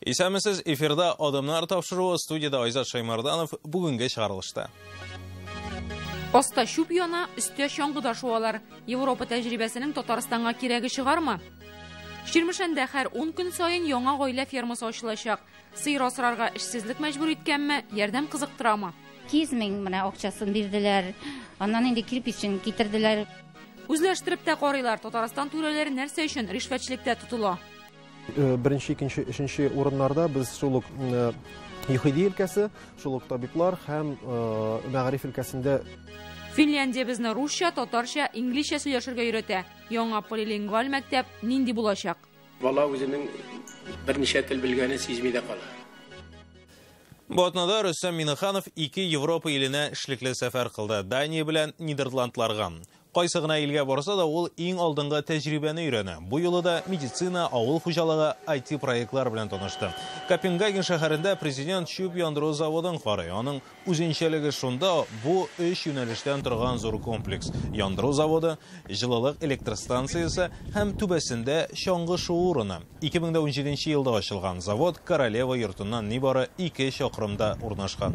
Исәнмесез, эфирда Адымнар тапшыруы, студияда Айзат Шаймарданов, бүгенге чыгарылышта. Аста чүп яна, өстә чаңгыда шуалар. Европа тәҗрибәсенең Татарстанга кирәге чыгармы? Чирмешәндә һәр 10 көн саен яңа гаилә фермасы ачылачак. Сыер асрарга эшсезлек мәҗбүр иткәнме, ярдәм кызыктырамы? 200 мең менә акчасын бирделәр. Аннан инде кирпичен китерделәр. Үзләштереп тә карыйлар. Татарстан түрәләре нәрсә өчен ришвәтчелектә тотыла? Беренче, икенче, өченче урыннарда без шул ук ЮХИДИ өлкәсе, шул ук табиблар һәм мәгариф өлкәсендә. Финляндия безне русча, татарча, инглизчә сөйләшергә өйрәтә. Яңа полилингваль мәктәп нинди булачак? Бала үзенең берничә тел белгәнен сизми дә кала. Бу атнада Рөстәм Миңнеханов ике Европа иленә эшлекле сәфәр кылды. Дания белән Нидерландларга. Кайсы гына илгә барса да, ул иң алдынгы тәҗрибәне өйрәнә. Бу юлы да медицина, авыл хуҗалыгы, IT проектлар белән танышты. Копенгаген шәһәрендә президент чүп яндыру заводын карый. Аның үзенчәлеге шунда, бу өч юнәлештән торган зур комплекс. Яндыру заводы, җылылык электростанциясе һәм түбәсендә чаңгы шуу урыны. 2017 елда ачылган завод Королева йортыннан нибары 2 чакрымда урнашкан.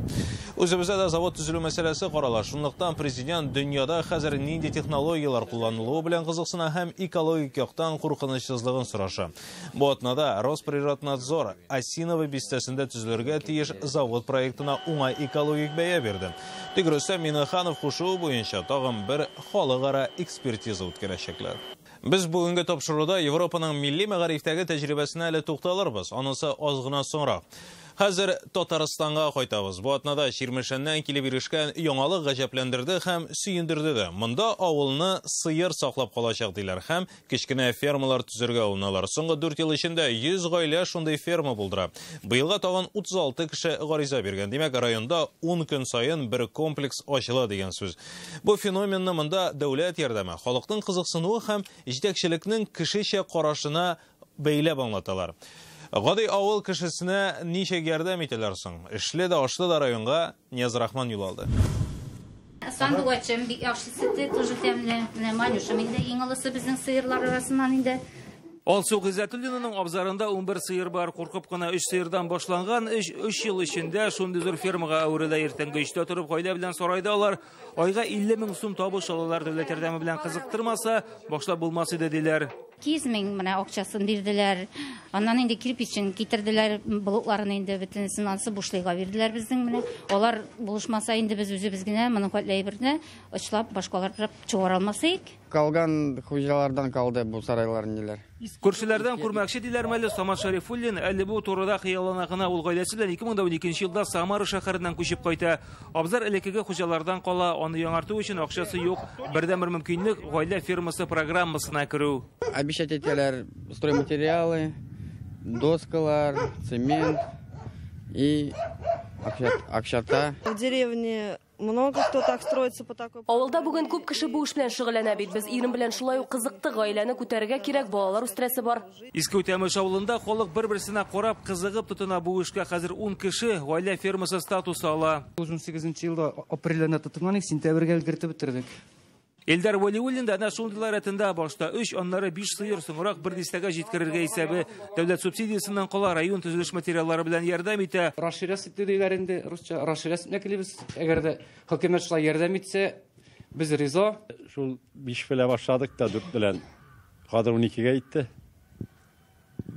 Үзебездә дә завод төзелү мәсьәләсе карала. Шунлыктан президент дөньяда хәзер нинди технологияләр кулланылуы белән кызыксына һәм экологик яктан куркынычсызлыгын сораша. Бу атнада Росприроднадзор Осиново бистәсендә төзелергә тиеш завод проектына уңай экологик бәя бирде. Тик Рөстәм Миңнеханов кушуы буенча тагын бер халыкара экспертиза үткәрәчәкләр. Без бүгенге тапшыруда Европаның милли мәгарифтәге тәҗрибәсенә әле тукталырбыз. Анысы аз гына соңрак. Хәзер Татарстанга кайтабыз. Бу атнада Чирмешәннән килеп ирешкән яңалык гаҗәпләндерде һәм сөендерде дә. Монда авылны сыер саклап калачак диләр һәм кечкенә фермалар төзергә алыналар. Соңгы 4 ел эчендә 100 гаилә шундый ферма булдыра. Быелга тагын 36 кеше гариза биргән. Димәк, районда 10 көн саен бер комплекс ачыла дигән сүз. Бу феноменны монда дәүләт ярдәме, халыкның кызыксынуы һәм җитәкчелекнең кешечә карашына бәйләп аңлаталар. Гади авыл кешесенә ничек ярдәм итәләр соң? Эшле дә, ашлы да районга Нияз Рахман юл алды. Сандугачым бик яхшы сөте, тоже тәмле. Менә Манюшам инде иң олысы безнең сыерлар арасыннан инде. Алсу Гыйззәтуллинаның абзарында 11 сыер бар. Куркып кына 3 сыердан башланган эш 3 ел эчендә шундый зур фермага әверелә. Иртәнге 3тә торып гаилә белән сарайда алар айга 50 мең сум табыш алалар. Дәүләт ярдәме белән кызыктырмаса, башлап булмас иде диләр. 200 мең менә акчасын бирделәр. Аннан инде кирпичен китерделәр, блокларын инде бөтенесен ансы бушлыйга бирделәр безнең менә. Алар булышмаса инде без үзебез генә моның хәтле әйберне очлап башкалар чыгара алмас идек. Калган хуҗалардан калды бу сарайлар ниләр. Күршеләрдән күрмәкче диләрме әле Самат Шәрифуллин әле бу турыда хыяллана гына. Ул гаиләсе белән 2012 елда Самара шәһәреннән күчеп кайта. Абзар элеккеге хуҗалардан кала, аны яңарту өчен акчасы юк. Бердәнбер мөмкинлек гаилә фермасы программасына керү. Обещать итәләр стройматериалы, доскалар, цемент и акчата. В деревне много кто так строится по такой. Авылда бүген күп кеше бу эш белән шөгыльләнә бит. Без ирем белән шулай ук кызыктык, гаиләне күтәрергә кирәк, балалар үстерәсе бар. Иске Үтәмеш авылында халык бер-берсенә карап, кызыгып тотына бу эшкә. Хәзер 10 кеше гаилә фермасы статусы ала. 18 елда апрельдә тотынган идек, сентябрьгә өлгертеп бетердек. Эльдар Вәлиуллин да әнә шундыйлар рәтендә. Башта 3, аннары 5 сыер, соңрак бер дистәгә җиткерергә исәбе. Дәүләт субсидиясеннән кала район төзелеш материаллары белән ярдәм итә. Расширяться диләр инде, русча расширяться итмәк телибез. Әгәр дә хөкүмәт шулай ярдәм итсә, без риза. Шул 5 белән башладык та 4 белән. Хәзер 12-гә итте.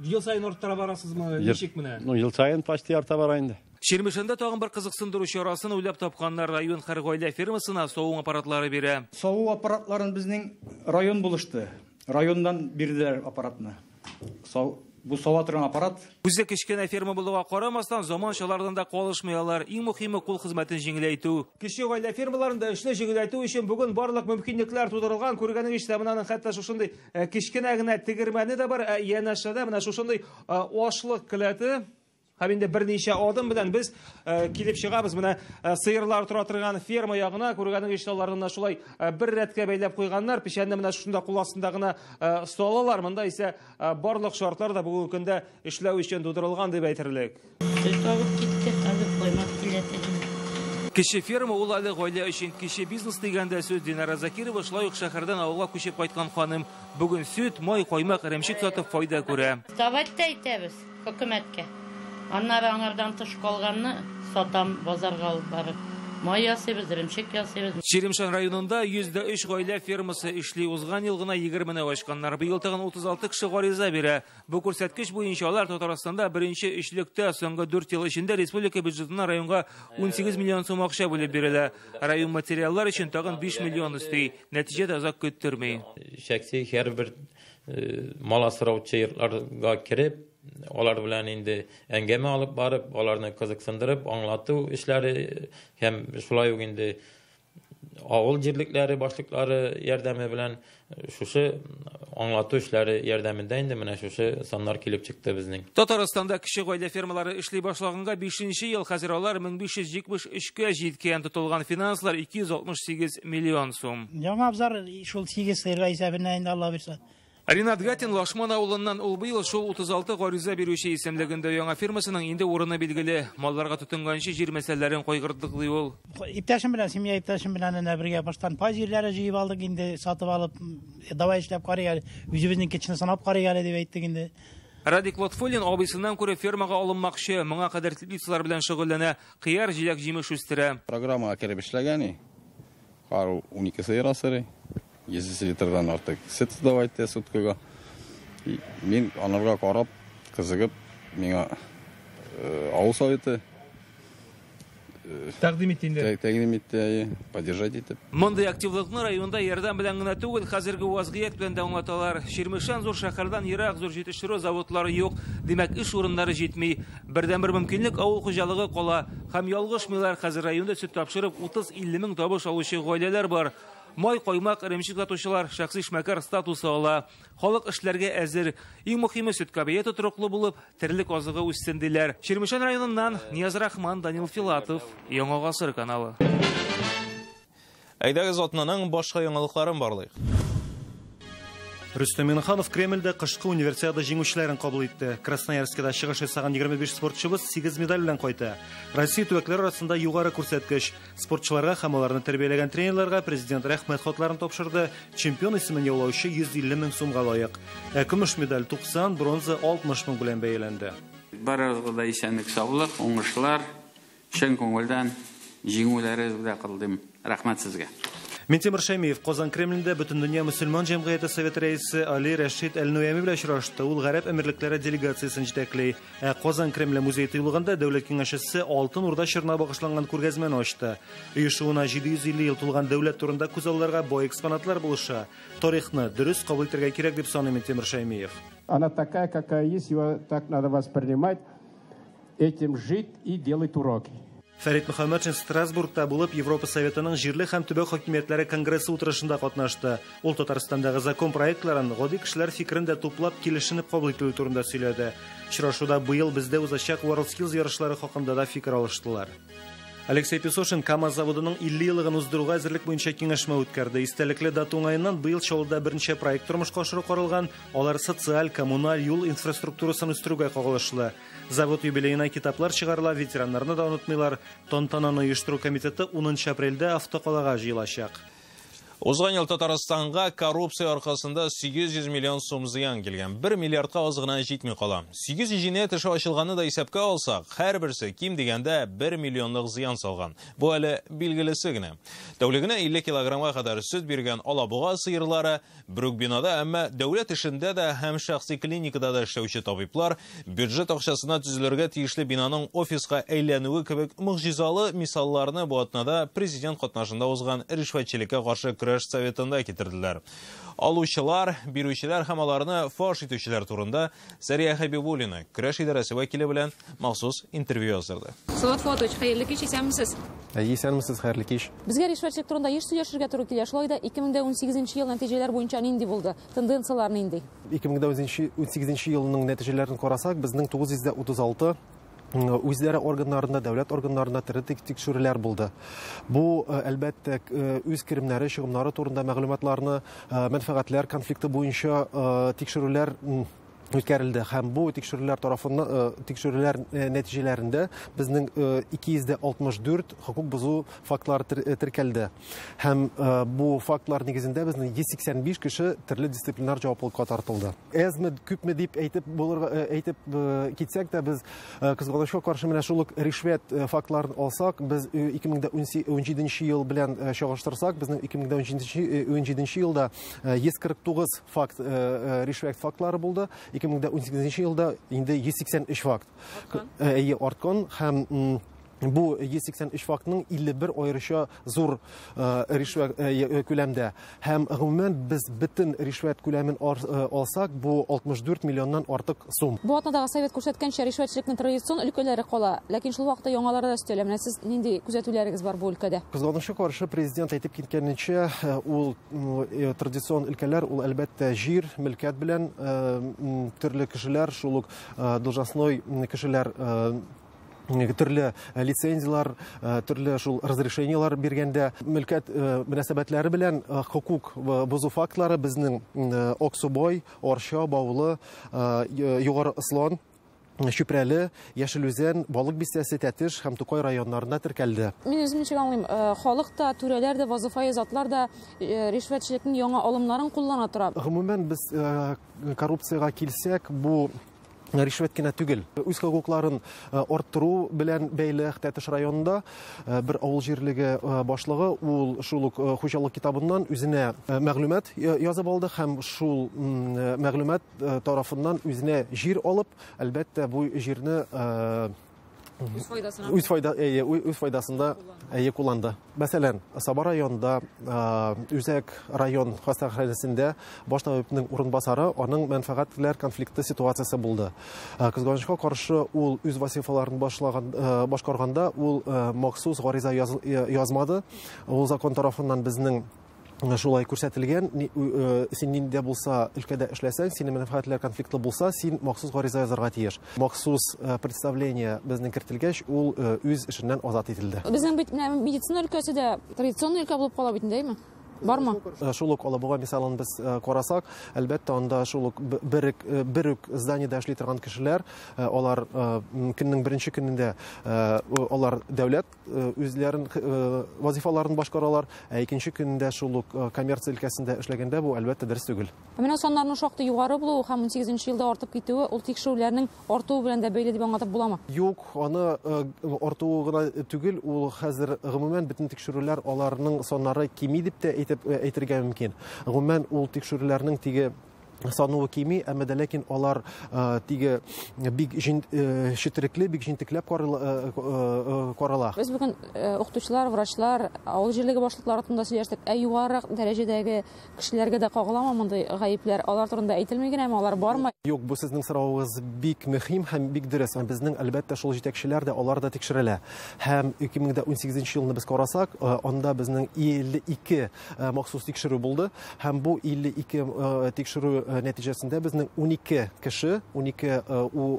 Ел саен арттыра барасызмы? Ничек менә? Ну, ел саен почти арта бара инде. Чирмешәндә тагын бер кызыксындыру чарасын уйлап тапканнар. Район һәр гаилә фермасына саву аппаратлары бирә. Саву аппаратларын безнең район булышты. Районнан бирделәр аппаратны. Бу сава торган аппарат. Үзе кечкенә ферма булуга карамастан, заманчалардан да калышмый алар. Иң мөһиме кул хезмәтен җиңеләйтү. Кече гаилә фермаларында эшне җиңеләйтү өчен бүген барлык мөмкинлекләр тудырылган. Күргәнегезчә, менә аның хәтта шушындый кечкенә генә тегермәне дә бар, янәшәдә менә шушындый ашлык келәте. Һәм инде берничә адым белән без килеп чыгабыз менә сыерлар тора торган ферма ягына. Күргәнегезчә, аларны менә шулай бер рәткә бәйләп куйганнар. Печәнне менә шушында кул астында гына салалар. Монда исә барлык шартлар да бүгенге көндә эшләү өчен тудырылган дип әйтерлек. Сөт алып китте, хәзер каймак килә. Кече ферма ул әле гаилә өчен кече бизнес дигәндә сүз. Динара Закирова шулай ук шәһәрдән авылга күчеп кайткан ханым. Бүген сөт, май, каймак, эремчек сатып файда күрә. Давайте әйтәбез хөкүмәткә. Аннары аңардан тыш калганны сатам, базарга алып барып. Май ясыйбыз, эремчек ясыйбыз. Чирмешән районында 103 гаилә фермасы эшли. Узган ел гына 20-не ачканнар. Быел тагын 36 кеше гариза бирә. Бу күрсәткеч буенча алар Татарстанда беренче өчлектә. Соңгы 4 ел эчендә республика бюджетына районга 18 миллион сум акча бүлеп бирелә. Район материаллар өчен тагын 5 миллион өсти. Нәтиҗә дә озак көттерми. Шәхси һәрбер мал асраучы йортларга кереп, алар белән инде әңгәмә алып барып, аларны кызыксындырып, аңлату эшләре һәм шулай ук инде авыл җирлекләре башлыклары ярдәме белән шушы аңлату эшләре ярдәмендә инде менә шушы саннар килеп чыкты безнең. Татарстанда кече гаилә фермалары эшли башлаганга 5нче ел, хәзер алар 1573-кә җиткән. Тотылган финанслар 268 миллион сум. Яңа абзар шул 8 сыерга исәбенә инде, Алла бирсә. Ринат Гатин Лашман авылыннан, ул быел шул 36 гариза бирүче исемлегендә. Яңа фирмасының инде урыны билгеле. Малларга тотынганчы җир мәсьәләләрен кайгырттык, ди ул. Иптәшем белән, семья иптәшем белән әнә бергә баштан пай җирләре җыеп алдык инде, сатып алып, давай эшләп карыйк әле, үзебезнең кечне санап карыйк әле дип әйттек инде. Радик Лотфуллин абыйсыннан күрә фермага алынмакчы. Моңа кадәр теплицалар белән шөгыльләнә, кыяр, җиләк-җимеш үстерә. Программага кереп эшләгән, кар 12 сыер асрый. 100 литрдан артык сөт сдавать итә суткага. Мин анарга карап, кызыгып, миңа авыл советы тәкъдим итте инде. Тәкъдим итте, поддержать итеп. Мондый активлыкны районда ярдәм белән генә түгел, хәзерге вазгыять белән дә аңлаталар. Чирмешән зур шәһәрдән ерак, зур җитештерү заводлары юк, димәк, эш урыннары җитми. Бердәнбер мөмкинлек авыл хуҗалыгы кала. Һәм ялгышмыйлар, хәзер районда сөт тапшырып 30-50 мең табыш алучы гаиләләр бар. Май, каймак, эремчек сатучылар шәхси эшмәкәр статусы ала. Халык эшләргә әзер. Иң мөһиме сөткә бәя тотрыклы булып, терлек азыгы үссен диләр. Чирмешән районыннан Нияз Рахман, Данил Филатов, Яңа Гасыр каналы. Әйдәгез атнаның башка яңалыкларын барлыйк. Рөстәм Миңнеханов Кремльдә кышкы универсиада җиңүчеләрен кабул итте. Красноярскида чыгыш ясаган 25 спортчыбыз 8 медаль белән кайта. Россия төбәкләре арасында югары күрсәткеч. Спортчыларга һәм аларны тәрбияләгән тренерларга президент рәхмәт хатларын тапшырды. Чемпион исемен яулаучы 150 мең сумга лаек. Ә көмеш медаль 90, бронза 60 мең белән бәяләнде. Барыгызга да исәнлек, саулык, уңышлар, чын күңелдән җиңүләрегез белән кылдым. Рәхмәт сезгә. Минтимер Шәймиев Казан Кремлендә Бөтендөнья мөселман җәмгыяте Совет рәисе Али Рәшид Әл-Нуями белән очрашты. Ул Гарәп Әмирлекләре делегациясен җитәкли. Ә Казан Кремле музей тыюлыгында дәүләт киңәшчесе Алтын Урда чорына багышланган күргәзмәне ачты. Оешуына 750 ел тулган дәүләт турында күзалларга бай экспонатлар булыша. Тарихны дөрес кабул итәргә кирәк дип саный Минтимер Шәймиев. Она такая, какая есть, его так надо воспринимать, этим жить и делать уроки. Фәрит Мөхәммәтшин Страсбургта булып Европа Советының җирле һәм төбәк хакимиятләре конгрессы утырышында катнашты. Ул Татарстандагы закон проектларын гади кешеләр фикерен дә туплап килешенеп кабул ителү турында сөйләде. Очрашуда быел бездә узачак WorldSkills ярышлары хакында да фикер алыштылар. Алексей Песошин КАМАЗ заводының 50 еллыгын уздыруга әзерлек буенча киңәшмә үткәрде. Истәлекле дата уңаеннан быел Чаллыда берничә проект тормышка ашыру каралган. Алар социаль, коммуналь, юл инфраструктурасын үстерүгә кагылышлы. Завод юбилеена китаплар чыгарыла, ветераннарны да онытмыйлар. Тантананы оештыру комитеты 10 апрельдә автокалага җыелачак. Узган ел Татарстанга коррупция аркасында 800 миллион сум зыян килгән. 1 миллиардка аз гына җитми кала. 800 җинаять эше ачылганны да исәпкә алсак, һәрберсе ким дигәндә 1 миллионлык зыян салган. Бу әле билгелесе генә. Тәүлегенә 50 килограммга кадәр сөт биргән Алабуга сыерлары бер үк бинада, әмма дәүләт эшендә дә һәм шәхси клиникада да эшләүче табиблар бюджет акчасына төзелергә тиешле бинаның офиска әйләнүе кебек могҗизалы мисалларны бу атнада президент катнашында узган ришвәтчелеккә каршы көрәш советында китерделәр. Алучылар, бирүчеләр һәм аларны фаш итүчеләр турында Сәрия Хәбибуллина көрәш идарәсе вәкиле белән махсус интервью яздырды. Салават Фуатович, хәерле кич, исәнмесез? Исәнмесез, хәерле кич. Безгә ришвәтчелек турында еш сөйләшергә туры килә. Шулай да 2018 ел нәтиҗәләр буенча нинди булды? Тенденцияләр нинди? 2018 елның нәтиҗәләрен карасак, безнең 936 үзләре органнарында, дәүләт органнарында тере тикшерүләр булды. Бу, әлбәттә, үз керемнәре, чыгымнары турында мәгълүматларны, мәнфәгатьләр конфликты буенча тикшерүләр үткәрелде һәм бу тикшерүләр тарафыннан тикшерүләр нәтиҗәләрендә безнең 264 хокук бозу фактлары теркәлде. Һәм бу фактлар нигезендә безнең 185 кеше төрле дисциплинар җаваплылыкка тартылды. Әзме, күпме дип әйтеп булырга әйтеп китсәк тә, без кызганычка каршы менә шул ук ришвәт фактларын алсак, без 2017 ел белән чагыштырсак, безнең 2017 елда 149 факт ришвәт фактлары булды. 2018 елда инде 183 факт. Әйе, арткан һәм бу 183 фактның 51 аеруча зур ришвәт күләмдә. Һәм гомумән без бөтен ришвәт күләмен алсак, бу 64 миллионнан артык сум. Бу атнадагы совет күрсәткәнчә, ришвәтчелекнең традицион өлкәләре кала, ләкин шул вакытта яңалары да өстәлә. Менә сез нинди күзәтүләрегез бар бу өлкәдә? Кызганычка каршы, президент әйтеп киткәнчә, ул традицион өлкәләр, ул әлбәттә җир, мөлкәт белән төрле кешеләр, шул ук должностной кешеләр төрле лицензиялар, төрле шул разрешениялар биргәндә мөлкәт мөнәсәбәтләре белән хокук бозу фактлары безнең Оксубой, Орча, Баулы, Югары Ослан, Чүпрәле, Яшел Үзән, Балык Бистәсе, Тәтеш һәм Тукай районнарында теркәлде. Мин үзем ничек аңлыйм, халык та, түрәләр дә, вазифаи затлар да ришвәтчелекнең яңа алымнарын куллана тора. Гомумән без коррупциягә килсәк, бу ришвәт кенә түгел. Үз хокукларын арттыру белән бәйле Тәтеш районында бер авыл җирлеге башлыгы ул шул ук хуҗалык китабыннан үзенә мәгълүмат язып алды һәм шул мәгълүмат тарафыннан үзенә җир алып, әлбәттә, бу җирне үз файдасында кулланды. Мәсәлән, Саба районында Үзәк район хастаханәсендә баш табибның урынбасары аның мәнфәгатьләр конфликты ситуациясе булды. Кызганычка каршы, ул үз вазифаларын башкарганда ул махсус гариза язмады. Ул закон тарафыннан безнең шулай күрсәтелгән, син нинди дә булса өлкәдә эшләсәң, синең мәнфәгатьләр конфликтлы булса, син махсус гариза язарга тиеш. Махсус представление безнең кертелгәч, ул үз эшеннән азат ителде. Безнең бит медицина өлкәсе дә традицион өлкә булып кала бит, әйеме? Бармы? Шул ук Алабуга мисалын без карасак, әлбәттә, анда шул ук бер үк зданиедә эшли торган кешеләр, алар көннең беренче көнендә алар дәүләт үзләрен вазифаларын башкаралар, ә икенче көнендә шул ук коммерция өлкәсендә эшләгәндә бу әлбәттә дөрес түгел. Менә саннарның шактый югары булуы һәм 18 елда артып китүе ул тикшерүләрнең артуы белән дә бәйле дип аңлатып буламы? Юк, аны артуы гына түгел, ул хәзер гомумән бөтен тикшерүләр аларның саннары кими дип тә әйтергә мөмкин. Гомумән ул тикшерүләрнең теге сануы кими, әмма дә ләкин алар теге бик четерекле, бик җентекләп карала. Без бүген укытучылар, врачлар, авыл җирлеге башлыклары турында сөйләштек. Ә югарырак дәрәҗәдәге кешеләргә дә кагыламы мондый гаепләр? Алар турында әйтелми генәме, алар бармы? Юк, бу сезнең соравыгыз бик мөһим һәм бик дөрес. Безнең әлбәттә шул җитәкчеләр дә, алар да тикшерелә. Һәм 2018 елны без карасак, анда безнең 52 махсус тикшерү булды. Һәм бу 52 тикшерү нәтиҗәсендә безнең 12 кеше, 12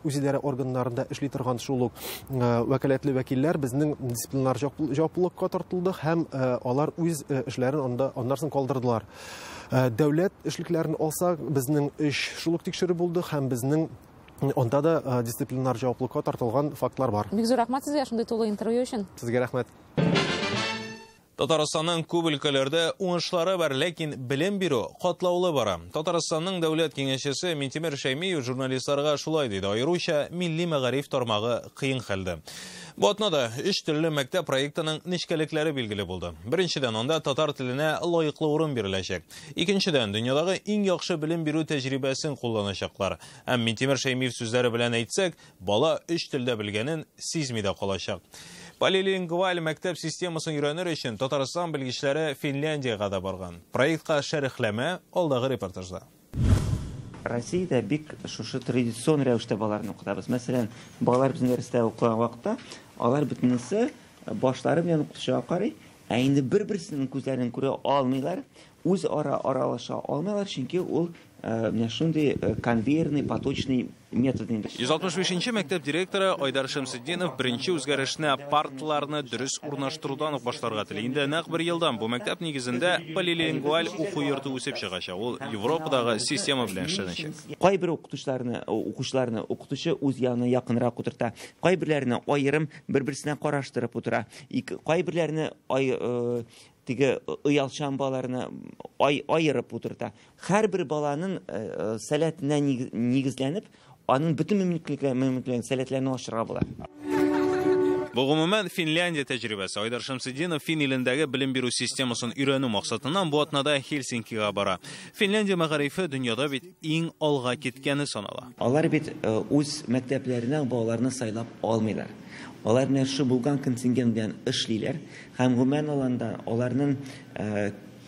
үзидарә органнарында эшли торган шул ук вәкаләтле вәкилләр безнең дисциплинар җаваплылыкка тартылды һәм алар үз эшләрен анда аннан соң калдырдылар. Дәүләт эшлекләрен алсак, безнең 3 шул ук тикшерү булды һәм безнең анда да дисциплинар җаваплылыкка тартылган фактлар бар. Бик зур рәхмәт сезгә шундый тулы интервью өчен. Сезгә рәхмәт. Татарстанның күп өлкәләрдә уңышлары бар, ләкин белем бирү катлаулы бара. Татарстанның дәүләт киңәшчесе Минтимер Шәймиев журналистларга шулай диде. Аеруча милли мәгариф тармагы кыен хәлдә. Бу атнада өч төрле мәктәп проектының нечкәлекләре билгеле булды. Беренчедән, анда татар теленә лаеклы урын биреләчәк. Икенчедән, дөньядагы иң яхшы белем бирү тәҗрибәсен кулланачаклар. Һәм Минтимер Шәймиев сүзләре белән әйтсәк, бала өч телдә белгәнен сизми дә калачак. Полилингваль мәктәп системасын өйрәнер өчен Татарстан белгечләре Финляндиягә дә барган. Проектка шәрехләмә алдагы репортажда. Россиядә бик шушы традицион рәвештә балаларны укытабыз. Мәсәлән, балалар безнең дәрестә укыган вакытта алар бөтенесе башлары белән укытучыга карый, ә инде бер-берсенең күзләрен күрә алмыйлар, үзара аралаша алмыйлар, чөнки ул менә шундый конвейерный, поточный метод инде. 165 нче мәктәп директоры Айдар Шәмсетдинов беренче үзгәрешне парталарны дөрес урнаштырудан ук башларга тели. Инде нәкъ бер елдан бу мәктәп нигезендә полилингваль уку йорты үсеп чыгачак. Ул Европадагы система белән эшләнәчәк. Кайбер укытучыларны, укучыларны укытучы үз янына якынрак утырта, кайберләрне аерым бер-берсенә караштырып утыра, кайберләрне теге оялчан балаларны аерып утырта. Һәрбер баланың сәләтенә нигезләнеп, аның бөтен мөмкинлекләрен, сәләтләрен ачырга була. Бу гомумән Финляндия тәҗрибәсе. Айдар Шәмсетдинов фин илендәге белем бирү системасын өйрәнү максатыннан бу атнада Хельсинкига бара. Финляндия мәгарифе дөньяда бит иң алга киткәне санала. Алар бит үз мәктәпләренә балаларны сайлап алмыйлар. Алар менә шул булган контингент белән эшлиләр һәм гомумән алганда аларның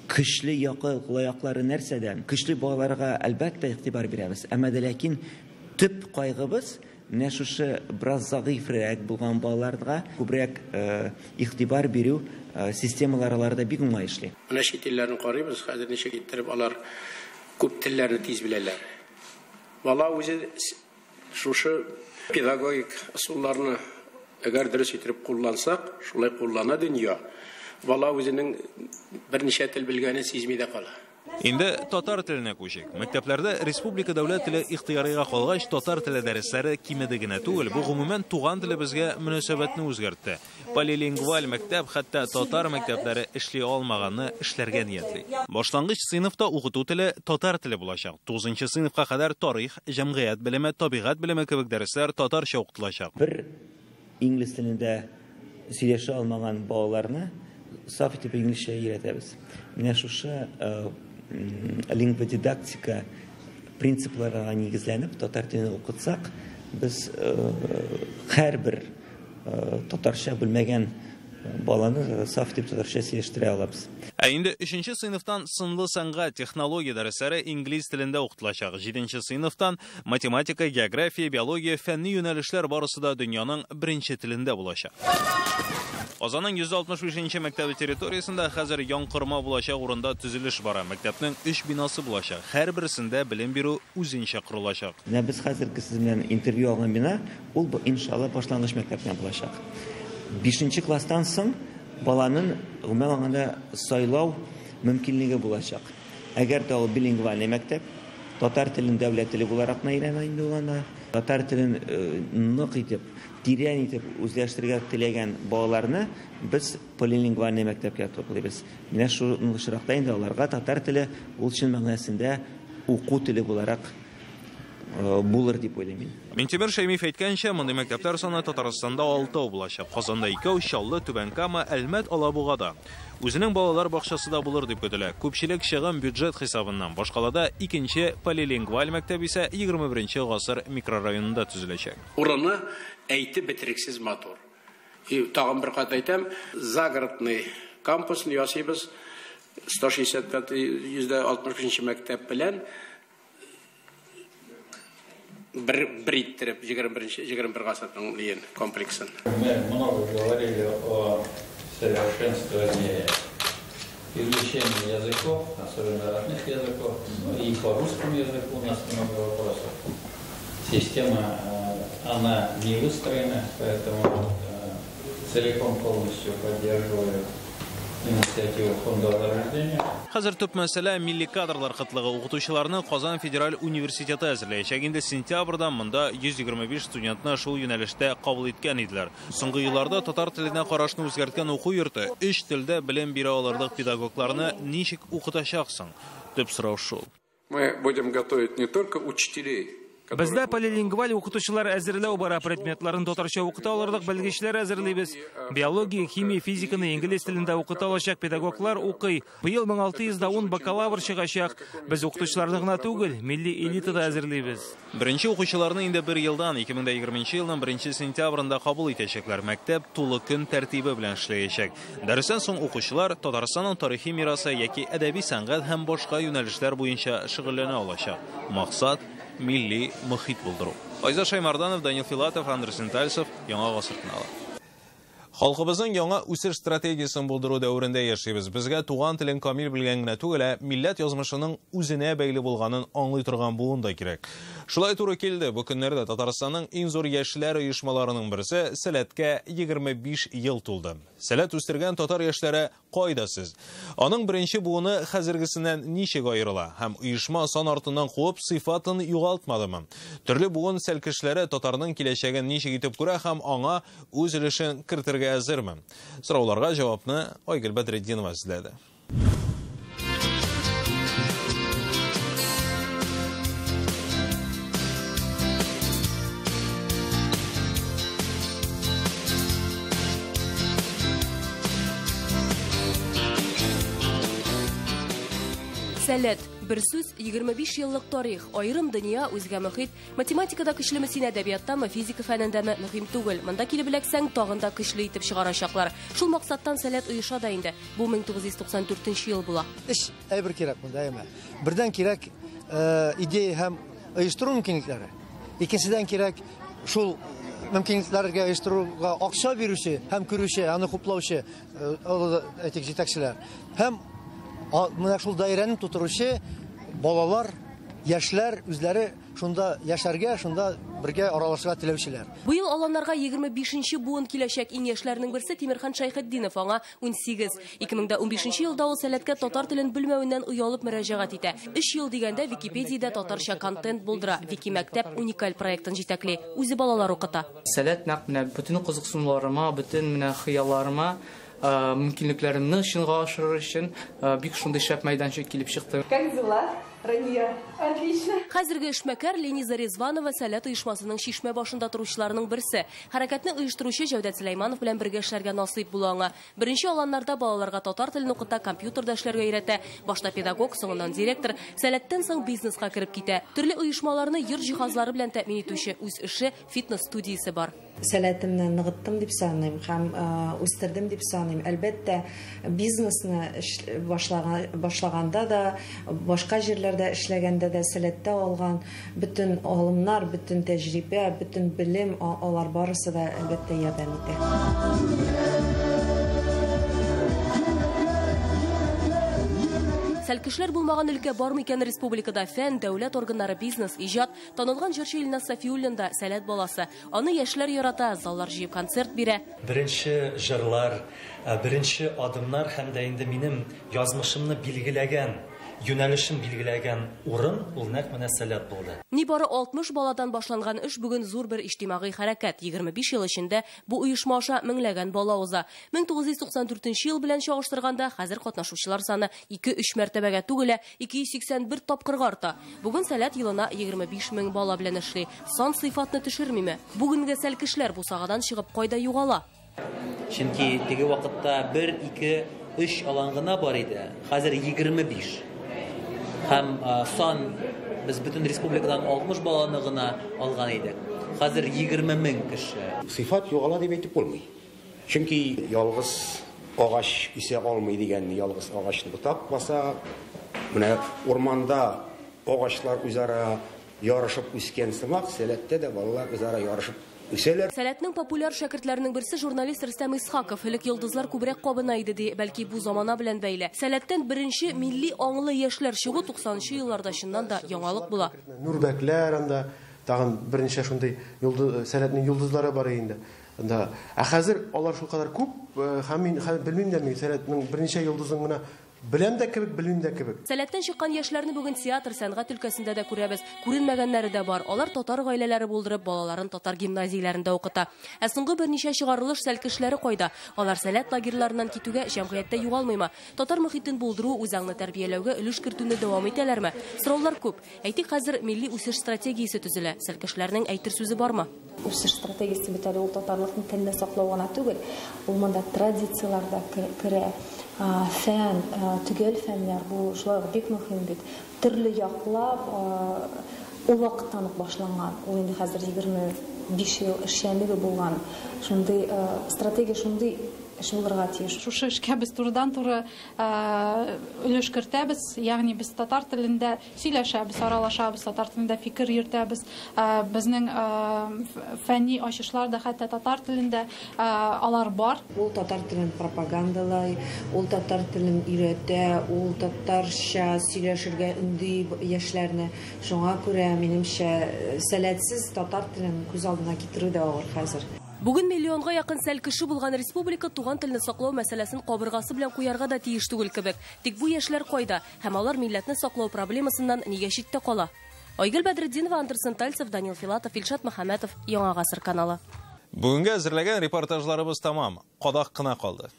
көчле якы, лаяклары нәрсәдән? Көчле балаларга әлбәттә игътибар бирәбез. Әмма дә ләкин төп кайгыбыз менә шушы бераз зәгыйфрәк булган балаларга күбрәк игътибар бирү системалары аларда бик уңай эшли. Менә чит илләрне карыйбыз, хәзер ничек иттереп алар күп телләрне тиз беләләр. Бала үзе шушы педагогик ысулларны әгәр дөрес иттереп куллансак, шулай куллана дөнья. Бала үзенең берничә тел белгәнен сизми дә кала. Инде татар теленә күчик. Мәктәпләрдә республика дәүләт теле ихтыярига калгач, татар теле дәресләре кимеде генә түгел, бу гомумән туган телебезгә мөнәсәбәтне үзгәртте. Полилингваль мәктәп хәтта татар мәктәпләре эшли алмаганны эшләргә ниятли. Башлангыч сыйныфта укыту теле татар теле булачак. 9 сыйныфка кадәр тарих, җәмгыять белеме, табигать белеме кебек дәресләр татарча укытылачак. Бер инглиз телендә сөйләшә алмаган балаларны саф итеп инглизчә өйрәтәбез. Менә шушы лингводидактика принципларына нигезләнеп татар телен укытсак, без һәрбер татарча белмәгән баланы саф итеп татарча сөйләштерә алабыз. Ә инде 3 сыйныфтан сынлы сәнгать, технология дәресләре инглиз телендә укытылачак. 7 сыйныфтан математика, география, биология, фәнни юнәлешләр барысы да дөньяның беренче телендә булачак. Казанның 165 мәктәбе территориясендә хәзер яңкырма булачак урында төзелеш бара. Мәктәпнең 3 бинасы булачак. Һәрберсендә белем бирү үзенчә корылачак. Менә без хәзерге сез белән интервью алган бина, ул иншалла башлангыч мәктәптән булачак. 5 класстан соң баланың гомумән алганда сайлау мөмкинлеге булачак. Әгәр дә ул билингвальный мәктәп, татар телен дәүләт теле буларак өйрәнә инде ул анда. Татар телен нык итеп, тирән итеп үзләштерергә теләгән балаларны без полилингвальный мәктәпкә туплыйбыз. Менә шул очракта инде аларга татар теле ул чын мәгънәсендә уку теле буларак булыр дип уйлыйм мин. Минтимер Шәймиев әйткәнчә, мондый мәктәпләр саны Татарстанда 6 булачак. Казанда 2, Чаллы, Түбән Кама, Әлмәт, Алабугада. Үзенең балалар бакчасы да булыр дип көтелә. Күпчелек чыгым бюджет хисабыннан. Башкалада икенче полилингваль мәктәп исә 21 гасыр микрорайонында төзеләчәк. Урыны әйтеп бетерексез матур. И тагын бер кат әйтәм, загородный кампусны ясыйбыз. 165, 165 мәктәп белән бер иттереп, 21 гасырның лиен комплексын. Мы много говорили о совершенствовании изучении языков, особенно родных языков, и по русскому языку у нас много вопросов. Система, она не выстроена, поэтому целиком полностью поддерживаю инициативу фонда возрождения. Хәзер төп мәсьәлә милли кадрлар кытлыгы. Укытучыларны Казан федераль университеты әзерләячәк. Инде сентябрьдә монда 125 студентны шул юнәлештә кабул иткән иделәр. Соңгы елларда татар теленә карашны үзгәрткән уку йорты 3 телдә белем бирә алырлык педагогларны ничек укытачаксың? Төп сорау шул. Мы будем готовить не только учителей, Бездә полилингваль укытучылар әзерләү бара, предметларын татарча укыта алырлык белгечләр әзерлибез. Биология, химия, физиканы инглиз телендә укыта алачак педагоглар укый. Быел 1610 бакалавр чыгачак. Без укытучыларны гына түгел, милли элита да әзерлибез. Беренче укучыларны инде бер елдан, 2020 елның 1 сентябрендә кабул итәчәкләр. Мәктәп тулы көн тәртибе белән эшләячәк. Дәрестән соң укучылар Татарстанның тарихи мирасы яки әдәби сәнгать һәм башка юнәлешләр буенча шөгыльләнә алачак. Максат милли мохит булдыру. Айзат Шаймарданов, Данил Филатов, Андрей Сентальцев, Яңа Гасыр каналы. Халкыбызның яңа үсеш стратегиясен булдыру дәверендә яшибез. Безгә туган телен камил белгән генә түгел, ә милләт язмышының үзенә бәйле булганын аңлый торган буын да кирәк. Шулай туры килде. Бу көннәрдә Татарстанның иң зур яшьләр оешмаларының берсе Сәләткә 25 ел тулды. Сәләт үстергән татар яшьләре кайда сез? Аның беренче буыны хәзергесеннән ничек аерыла һәм оешма сан артыннан куып сыйфатын югалтмадымы? Төрле буын сәлкешләре татарның киләчәген ничек итеп күрә һәм аңа үз өлешен кертергә әзерме? Сорауларга җавапны Айгөл Бәдретдинова эзләде. Сәләт. Бер сүз, 25 еллык тарих, аерым дөнья, үзгә мөхит. Математикада көчлеме син, әдәбияттамы, физика фәнендәме, мөһим түгел. Монда килеп эләксәң, тагын да көчле итеп чыгарачаклар. Шул максаттан Сәләт оеша да инде. Бу 1994 ел була. Эш әйбер кирәк монда, әйме. Бердән кирәк идея һәм оештыру мөмкинлекләре. Икенчедән кирәк шул мөмкинлекләргә оештыруга акча бирүче һәм күрүче, аны хуплаучы, әйтик, җитәкчеләр. Һәм менә шул даирәне тутыручы балалар, яшьләр үзләре шунда яшәргә, шунда бергә аралашырга теләүчеләр. Быел аланнарга 25нче буын киләчәк. Иң яшьләрнең берсе Тимерхан Шәйхетдинов, аңа 18. 2015 елда ул Сәләткә татар телен белмәвеннән оялып мөрәҗәгать итә. 3 ел дигәндә Википедиядә татарча контент булдыра. Вики мәктәп уникаль проектын җитәкли. Үзе балалар укыта. Сәләт нәкъ менә бөтен кызыксынуларыма, бөтен менә хыялларыма, мөмкинлекләремне чынга ашырыр өчен бик шундый шәп мәйданчык килеп чыкты. Как дела, Рания? Отлично. Хәзерге эшмәкәр Лениза Резванова Сәләт оешмасының чишмә башында торучыларның берсе. Хәрәкәтне оештыручы Җәүдәт Сөләйманов белән бергә эшләргә насыйп була аңа. Беренче аланнарда балаларга татар телен укыта, компьютерда эшләргә өйрәтә. Башта педагог, соңыннан директор. Сәләттән соң бизнеска кереп китә. Төрле оешмаларны йорт җиһазлары белән тәэмин итүче үз эше, фитнес студиясе бар. Сәләтемне ныгыттым дип саныйм һәм үстердем дип саныйм. Әлбәттә, бизнесны башлаганда да, башка җирләрдә эшләгәндә дә сәләттә алган бөтен алымнар, бөтен тәҗрибә, бөтен белем, алар барысы да әлбәттә ярдәм итә. Сәлкешләр булмаган өлкә бармы икән республикада? Фән, дәүләт органнары, бизнес, иҗат. Танылган җырчы Илназ Сафиуллин да Сәләт баласы. Аны яшьләр ярата, заллар җыеп концерт бирә. Беренче җырлар, беренче адымнар һәм дә инде минем язмышымны билгеләгән, юнәлешен билгеләгән урын ул нәкъ менә Сәләт булды. Нибары 60 баладан башланган эш бүген зур бер иҗтимагый хәрәкәт. 25 ел эчендә бу оешма аша меңләгән бала уза. 1994 ел белән чагыштырганда хәзер катнашучылар саны 2-3 мәртәбәгә түгел, ә 281 тапкырга арта. Бүген Сәләт елына 25 мең бала белән эшли. Сан сыйфатны төшермиме? Бүгенге сәлкешләр бусагадан чыгып кайда югала? Чөнки теге вакытта 1, 2, 3 алан гына бар иде. Хәзер 25. Һәм сан без бөтен республикадан 60 баланы гына алган идек. Хәзер 20 мең кеше. Сыйфат югала дип әйтеп булмый. Чөнки ялгыз агач үсә алмый дигән, ялгыз агачны ботак баса, менә урманда агачлар үзара ярышып үскән сымак, Сәләттә дә балалар үзара ярышып үсәләр. Сәләтнең популяр шәкертләренең берсе журналист Рөстәм Исхаков. Элек йолдызлар күбрәк кабына иде ди, бәлки бу замана белән бәйле. Сәләттән беренче милли аңлы яшьләр чыгу 90нчы елларда чыннан да яңалык була. Нурбәкләр анда тагын берничә шундый Сәләтнең йолдызлары бар инде. Анда, ә хәзер алар шулкадәр күп, һәм мин хәзер белмим дә, мин Сәләтнең берничә йолдызын гына беләм дә кебек, белмим дә кебек. Сәләттән чыккан яшьләрне бүген театр, сәнгать өлкәсендә дә күрәбез. Күренмәгәннәре дә бар. Алар татар гаиләләре булдырып, балаларын татар гимназияләрендә укыта. Ә соңгы берничә чыгарылыш сәлкешләре кайда? Алар Сәләт лагерьларыннан китүгә җәмгыятьтә югалмыймы? Татар мөхитен булдыру, үзаңны тәрбияләүгә өлеш кертүне дәвам итәләрме? Сораулар күп. Әйтик, хәзер милли үсеш стратегиясе төзелә. Сәлкешләрнең әйтер сүзе бармы? Үсеш стратегиясе бит әле ул татарлыкны телне саклау гына түгел, ул монда традицияләр дә керә. Фән, төгәл фәннәр, бу шулай ук бик мөһим бит. Төрле яклап, ул вакыттан ук башланган. Ул инде хәзер 25 ел эшчәнлеге булган. Шундый стратегия шундый эш булырга тиеш. Шушы эшкә без турыдан-туры өлеш кертәбез, ягъни без татар телендә сөйләшәбез, аралашабыз, татар телендә фикер йөртәбез. Безнең фәнни ачышлар да хәтта татар телендә алар бар. Ул татар телен пропагандалай, ул татар телен өйрәтә, ул татарча сөйләшергә өнди яшьләрне. Шуңа күрә, минемчә, сәләтсез татар телен күз алдына китерү дә авыр хәзер. Бүген миллионга якын сәл кеше булган республика туган телне саклау мәсьәләсен кабыргасы белән куярга да тиеш түгел кебек. Тик бу яшьләр кайда һәм алар милләтне саклау проблемасыннан нигә читтә кала? Айгөл Бәдретдинова, Андерсон Тальцев, Данил Филатов, Илшат Мөхәммәтов, Яңа Гасыр каналы. Бүгенгә әзерләгән репортажларыбыз тамам. Кадак кына калды.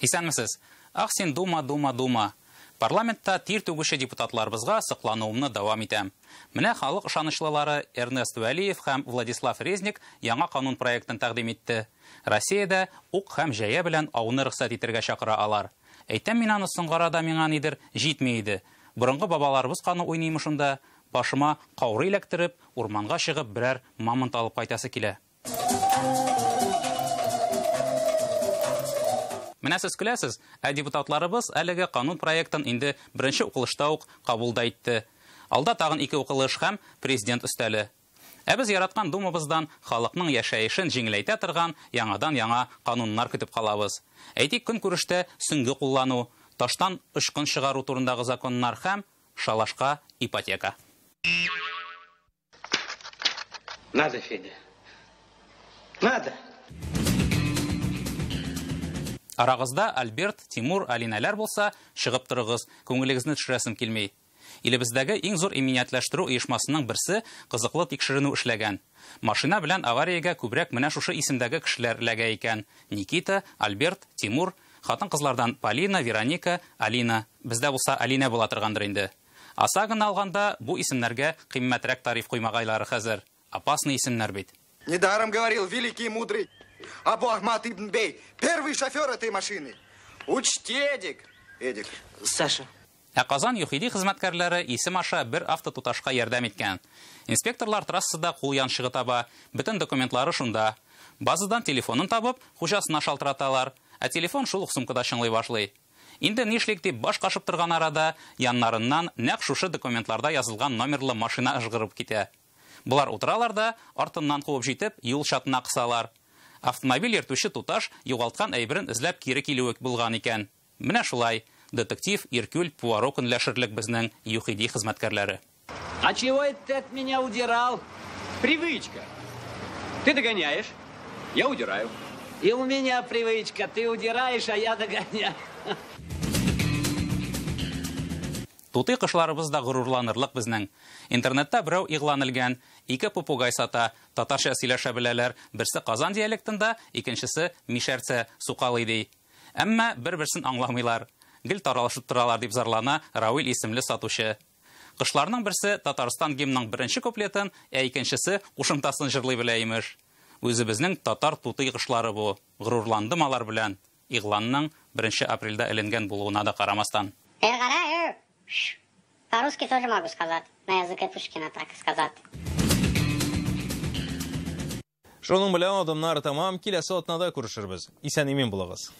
Исәнмесез. Ах син дума, дума, дума. Парламентта тир түгүче депутатларыбызга соклануымны дәвам итәм. Менә халык ышанычлылары Эрнест Вәлиев һәм Владислав Резник яңа канун проектын тәкъдим итте. Россиядә ук һәм җәя белән ауны рөхсәт итәргә чакыра алар. Әйтәм мин аны соңгы арада миңа нидер җитми иде. Борынгы бабаларыбыз каны уйныймы шунда, башыма каурый эләктереп, урманга чыгып берәр мамонт алып кайтасы килә. Менә сез көләсез, ә депутатларыбыз әлеге канун проектын инде беренче укылышта ук кабул да итте. Алда тагын ике укылыш һәм президент өстәле. Ә без яраткан думабыздан халыкның яшәешен җиңеләйтә торган яңадан-яңа кануннар көтеп калабыз. Әйтик, көнкүрештә сөңге куллану, таштан очкын чыгару турындагы законнар һәм шалашка ипотека. Надо, Федя. Надо. Арагызда Альберт, Тимур, Алинәләр булса, чыгып торыгыз, күңелегезне төшерәсем килми. Илебездәге иң зур иминиятләштерү оешмасының берсе кызыклы тикшеренү эшләгән. Машина белән авариягә күбрәк менә шушы исемдәге кешеләр эләгә икән. Никита, Альберт, Тимур, хатын-кызлардан Полина, Вероника, Алина. Бездә булса Алина була торгандыр инде. ОСАГОны алганда бу исемнәргә кыйммәтрәк тариф куймагайлары хәзер. Опасный исемнәр бит. Недаром говорил великий и мудрый Абу Ахмат ибн Бей, первый шофер этой машины. Учти, Эдик. Эдик. Саша. Ә Казан ЮХИДИ хезмәткәрләре исем аша бер автотуташка ярдәм иткән. Инспекторлар трассада кул янчыгы таба, бөтен документлары шунда. Базадан телефонын табып, хуҗасына шалтыраталар. Ә телефон шул ук сумкада чыңлый башлый. Инде нишлик дип баш кашып торган арада яннарыннан нәкъ шушы документларда язылган номерлы машина ыжгырып китә. Булар утыралар да, артыннан куып җитеп, юл чатына кысалар. Автомобиль йөртүче туташ югалткан әйберен эзләп кире килүе булган икән. Менә шулай, детектив Иркюль Пуаро көнләшерлек безнең ЮХИДИ хезмәткәрләре. А чего это ты от меня удирал? Привычка. Ты догоняешь, я удираю. И у меня привычка, ты удираешь, а я догоняю. Тутый кошларыбыз да горурланырлык безнең. Интернетта берәү игълан элгән, ике попугай сата, татарча сөйләшә беләләр, берсе Казан диалектында, икенчесе мишәрчә сукалый ди. Әмма бер-берсен аңламыйлар. Гел таралышып торалар дип зарлана Равил исемле сатучы. Кошларның берсе Татарстан гимнының беренче куплетын, ә икенчесе кушымтасын җырлый белә имеш. Үзебезнең татар тутый кошлары бу. Горурландым алар белән. Игъланның 1 апрельдә эленгән булуына да карамастан. По-русски тоже могу сказать, на языке Пушкина так сказать. Шуның белән адымнар тамам, киләсе атнада күрешербез. Исән-имин булыгыз.